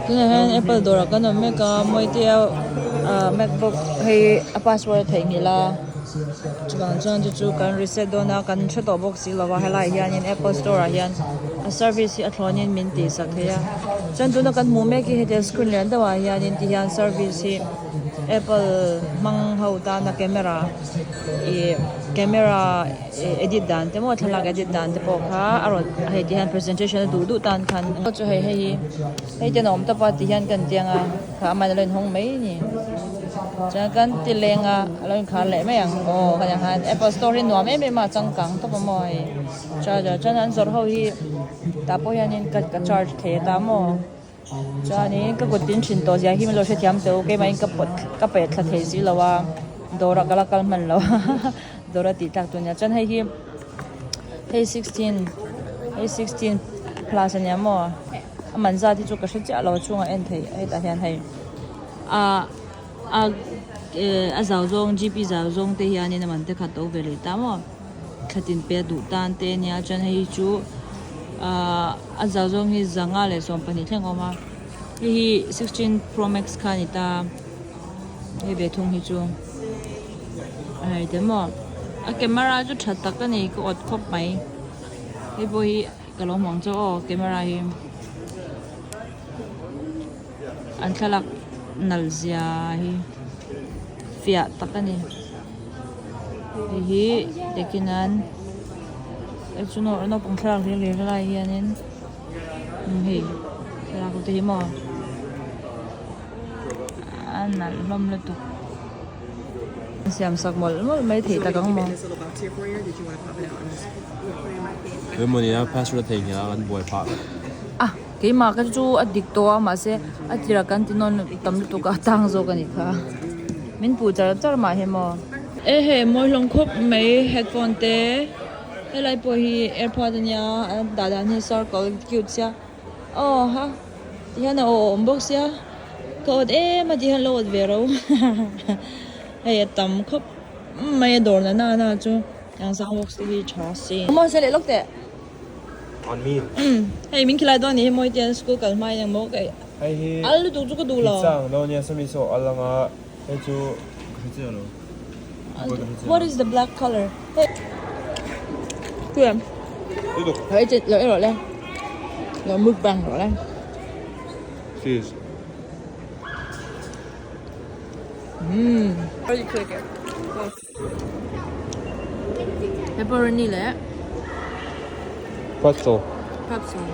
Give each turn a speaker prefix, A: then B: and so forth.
A: Tunah hian apple dawrah kan awm mek a mawitea ah macbook hei a password a theihnghilh a chuvang chuan chu chu kan reset dawn a kan hre tawh bawk si lo a helaiah hianin apple store ah hian a service hi a thlawnin min tih sak thei a chuan tuna kan hmuh mek hi hetiang screen lian deuhah hianin ti hian service hi apple hmang ho tana camera ih camera edit dan te maw thlalak edit dan te pawh kha a rawn hei ti hian presentation a duh duh tan khan chu hei hei hi hei ten a awm tawp a ti hian kan tiang a kha amah in a lo inhawng mai a ni chuan kan ti leng a a lo inkhar leh mai ang aw khatiang khan apple store hi nuam em em a changkang tawp a maw hei charger chuan an zawrh ho hi tah pawh hianin ka ka charge thei a ta maw. Chuanin ka kut tin thin tawh zia hi min lo hrethiam teh u keimahin ka pawt ka peh thla thei si lo a dawrah ka la kal hman lo dawr a tih tlak tur nia chuan hei hi hei sixteen hei sixteen plus ania maw a man zat hi chu ka hre chiah lo chhungah en theih hetah hian hei ah a eh a zau zawng G P zau zawng te hianin a man te khat to ve leh ta maw. Thla tin pe duh tan te ania chuan hei hi chu ahh a zau zawng hi zanga leh sawmpahnih thleng a awm a hei hi sixteen pro max kha a ni ta hei ve thung hi chu a hei te maw a camera chu tha tak a ni ka awt khawp mai hei pawh hi ka lo hmu ang chu aw camera hi an thlalak nalh zia hi fiah tak a ni. Hei hi takin an hei chu naupang thlalak hlir hlir lai hianin hei thlalak te hi maw a nalh hlawm lutuk siam sak mawlh mawlh mai theih tak ang maw.
B: Emaw nia password a theihnghilh a kan buai phah vek.
A: A keimah ka chu a dik tawh a mahse a tirah kan ti nawn tam lutuk a tang zawk a nih kha. Min puh char char mah hi maw. E hei mawi hlawm khawp mai headphone te helai pawh hi airpod ania an dah dan hi circle cute sia aw ha tihian a aw awm bawk sia ka awt em a tihian lo awt ve ro hei a tam khawp mai a dawr na na na chu ang sang box te hi tha si. Maw se leh lawk teh.
B: On me.
A: Hei min khilai dawn anih hi mawi tian school kal hma in engmaw ka
B: Hei hi
A: al lutuk chu ka duh lo.
B: Pizza ang dawn nia sawmi saw al anga hei chu ka hre chiah lo.
A: What is the black color? Hei Tui em?
B: Lutuk.
A: Hei chi lo ei rawh le. Lo mukbang rawh le.
B: Cheese.
A: Umm. Pepperoni leh
B: Pretzel.
A: Pretzel.